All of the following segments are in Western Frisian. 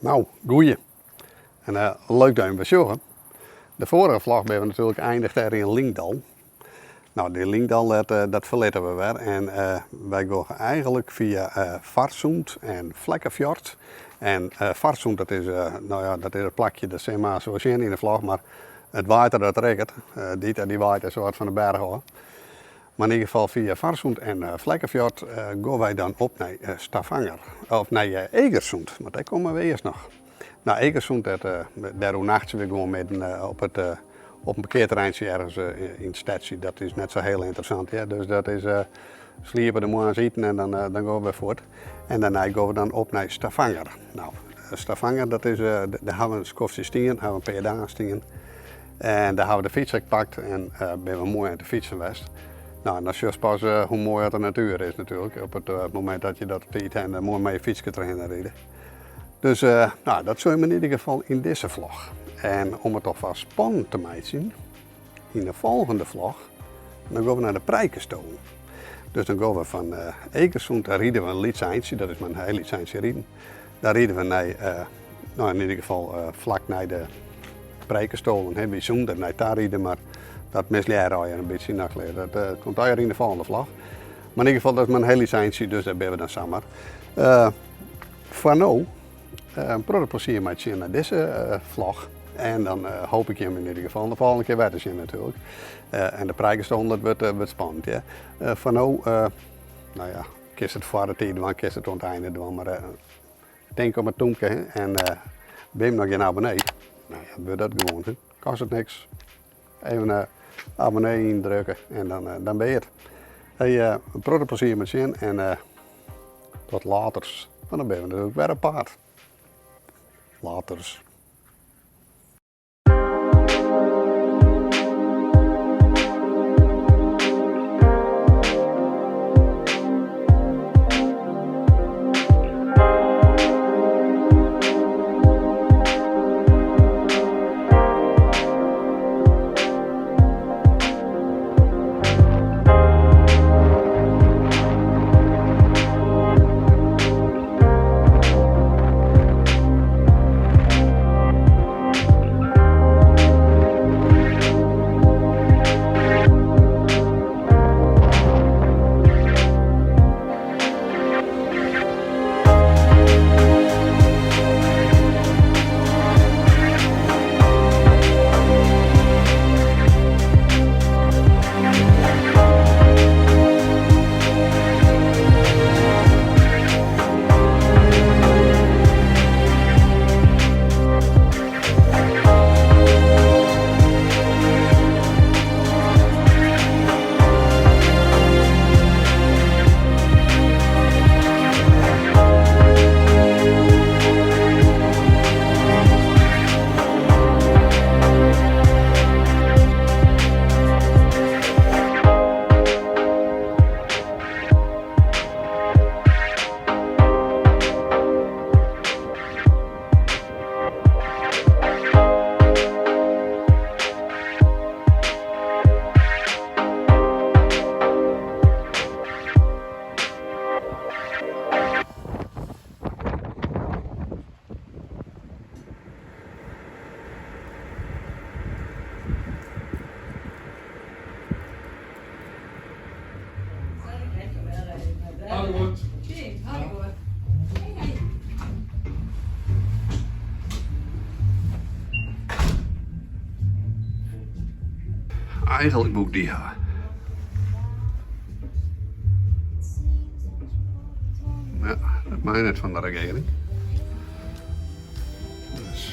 Nou, goeie. En eh, leuk dat je me sjogge. De foarige vlog binne we natuerlik eindigd dêr yn Lyngdal. Nou, dy Lyngdal, dat, eh, dat ferlitte we wer. En eh, wy gean eigenlik fia eh, Farsund en Flekkefjord. En eh, Farsund, dat is, eh, nou ja, dat is it plakje, dat sil mar sa sjen yn de vlog, mar it wetter dat rekket, eh, dy't, dy waait in soart fan de berch ôf. Mar yn ieder gefal fia Farsund en Flekkefjord gean wy dan op nei Stavanger. Of nei Egersund, want dêr komme we earst noch. Nou, Egersund, dêr oernachtsje we gewoan midden op it op in parkearterreintsje ergens yn it stedsje. Dat is net sa hiel ynteressant, hear. Dus dat is sliepe, de moarns iten en dan, dan gean we wer fuort. En dêrnei gean we dan op nei Stavanger. Nou, Stavanger, dat is, dêr ha we in skoftsje stien, ha we in pear dagen stien. En dêr ha we de fyts ek pakt en binne we moai oan it fytsen west. Nou, en dan sjochst pas hoe moai dat de natuer is natuerlik, op it momint dat je dat op tiid en moai mei je fytske trochhinne ride. Dus nou, dat sjogge we yn ieder gefal yn dizze vlog. En om it alfêst spannend te meitsjen, yn de folgjende vlog, dan gean we nei de Preikestolen. Dus dan gean we fan Egersund, dan ride we in lyts eintsje, dat is mar in hiel lyts eintsje riden. Dan ride we nei, nou yn ieder gefal flak nei de Preikestolen, hè, bysûnder nei ta ride, mar dat mislearre allegear in bytsje. Nou, klear, dat uh, komt allegear yn de folgjende vlog. Mar yn ieder gefal, dat is mar in hiel lyts eintsje, dus dêr binne we dan samar. Uh, foar no, uh, in protte plezier mei it sjen nei dizze uh, vlog. En dan uh, hoop ik jim yn ieder gefal de folgjende kear wer te sjen natuerlik. Uh, en de Preikestolen, dat wurdt, wurdt spannend, ja. Uh, foar no, nou ja, kinst it foar de tiid dwaan, kinst it oan it ein dwaan, mar tink om it tûmke en bin noch gjin abonnee, nou ja, wurd dat gewoan. Hè. Kostet niks. Even uh, abonnee yndrukke en dan, uh, dan bin je it. Hey, uh, in protte plezier mei sjen en uh, tot laters. Want dan binne we natuerlik wer op paad. Laters. Eigenlik woe ik dy ha. Ja, dat mei net fan de regearing. Dus.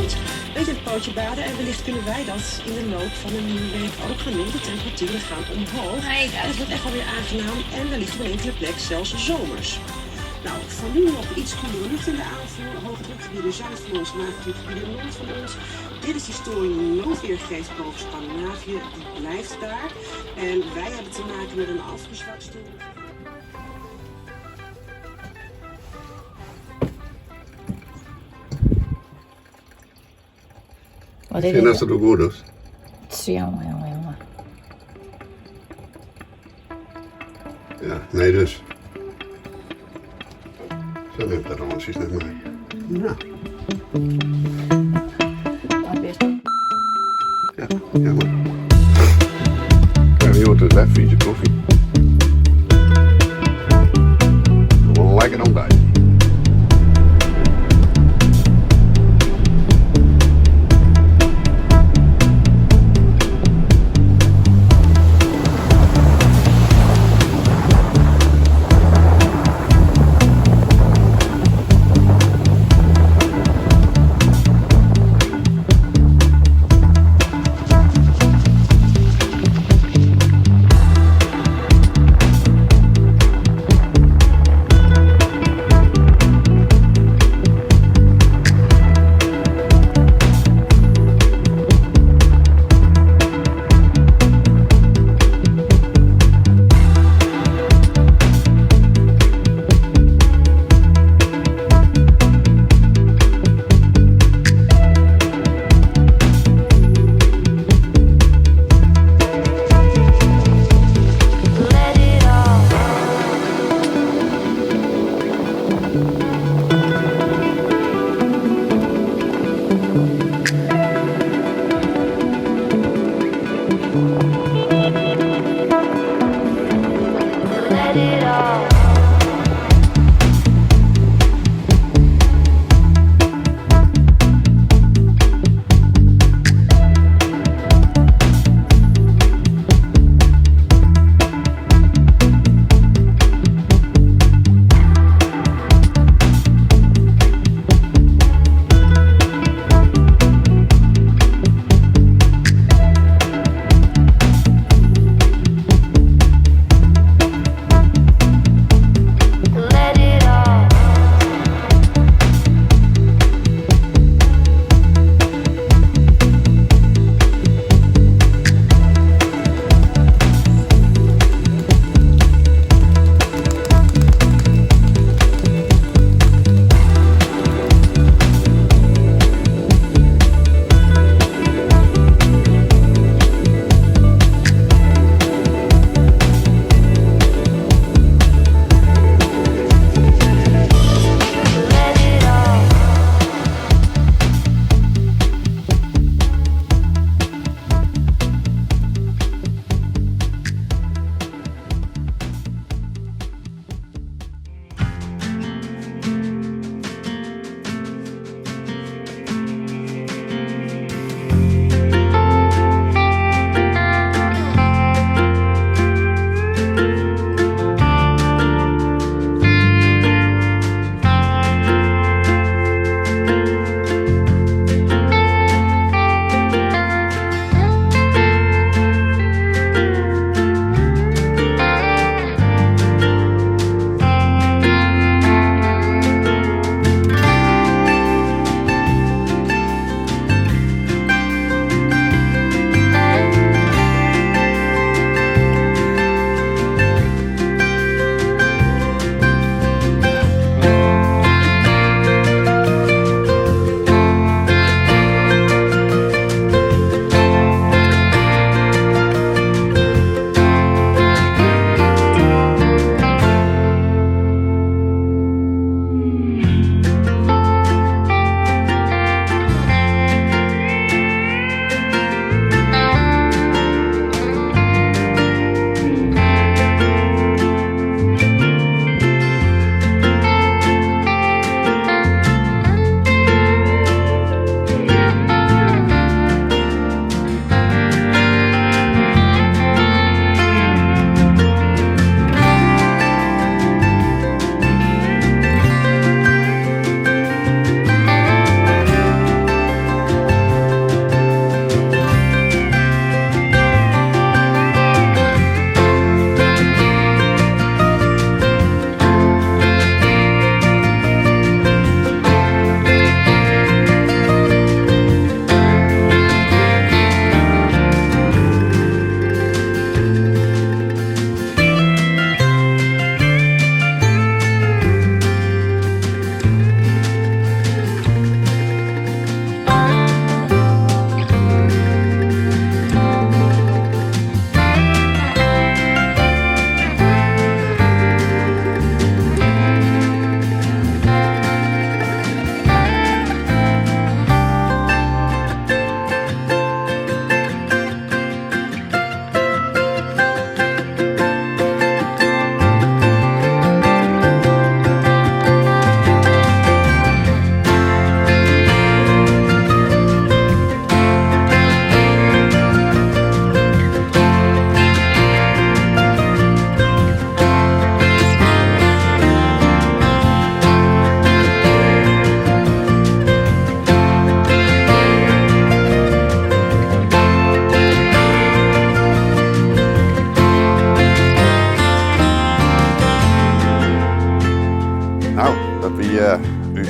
komt. Beetje een pootje baden en wellicht kunnen wij dat in de loop van de nieuwe week ook gaan doen. De temperaturen gaan omhoog. En het wordt echt alweer aangenaam en wellicht op een enkele plek zelfs zomers. Nou, voor nu nog iets koelere lucht in de aanvoer. Hoge drukgebieden zuid van ons, lage drukgebieden noord van ons. Dit is die storing die noodweer geeft boven Scandinavië. Die blijft daar. En wij hebben te maken met een afgezwakt storing. Wat is Sjen dit? ast it ook goed dochst. Jonge, jonge, jonge. Ja, nee dus. Sa nimt dat oantsjes net mei. Nou. Ja, jammer. Krije we hjoed dus wer fize kofje. Wol in lekker ontbijt.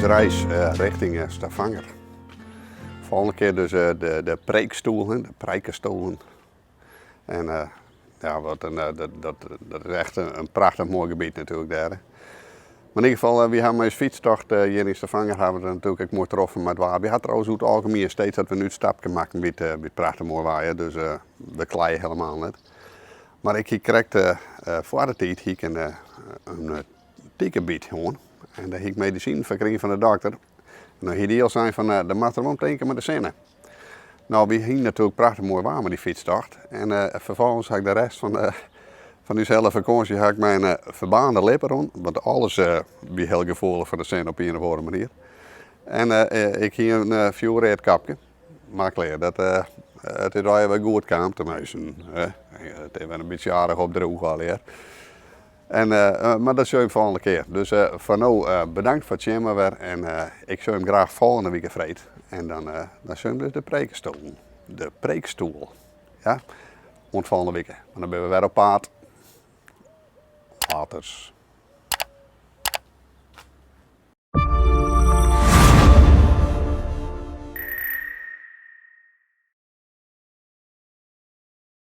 ús reis richting Stavanger. Folgjende kear dus de preekstoelen, de Preikestolen. En ja, wat in, dat is echt in prachtich moai gebiet natuerlik dêr. Mar yn ieder gefal, wy hawwe mei ús fytstocht hjir yn Stavanger hawwe we it natuerlik ek moai troffen mei it waar. Wy ha trouwens oer it algemien steeds dat we in útstapke makken by it prachtich moai waar, dus we kleie helemaal net. Mar ik hie krekt foar de tiid hie ik in tikebyt hân en dêr hie ik medisinen foar krigen fan de dokter. En dan hie dy al sein fan do moatst der om tinke mei de sinne. No, wy hiene natuerlik prachtich moai waar mei dy fytstocht en ferfolgens ha ik de rest fan fan ús hiele fakânsje ha ik mei in ferbaarnde lippe rûn, want alles wie hiel gefoelich foar de sinne op ien of oare manier. En ik hie in fjoerread kapke, mar klear, dat it is allegear wer goed kaam, teminsten, it is wer in bytsje aardich opdrûge allegear. En, mar dat sjoch jim folgjende kear. Dus foar no bedankt foar it sjen mar wer en ik sjoch jim graach folgjende wike freed. En dan, dan sjoch jim dus de preekstoel. De preekstoel. Ja, oant folgjende wike. Want dan binne we wer op paad. Laters.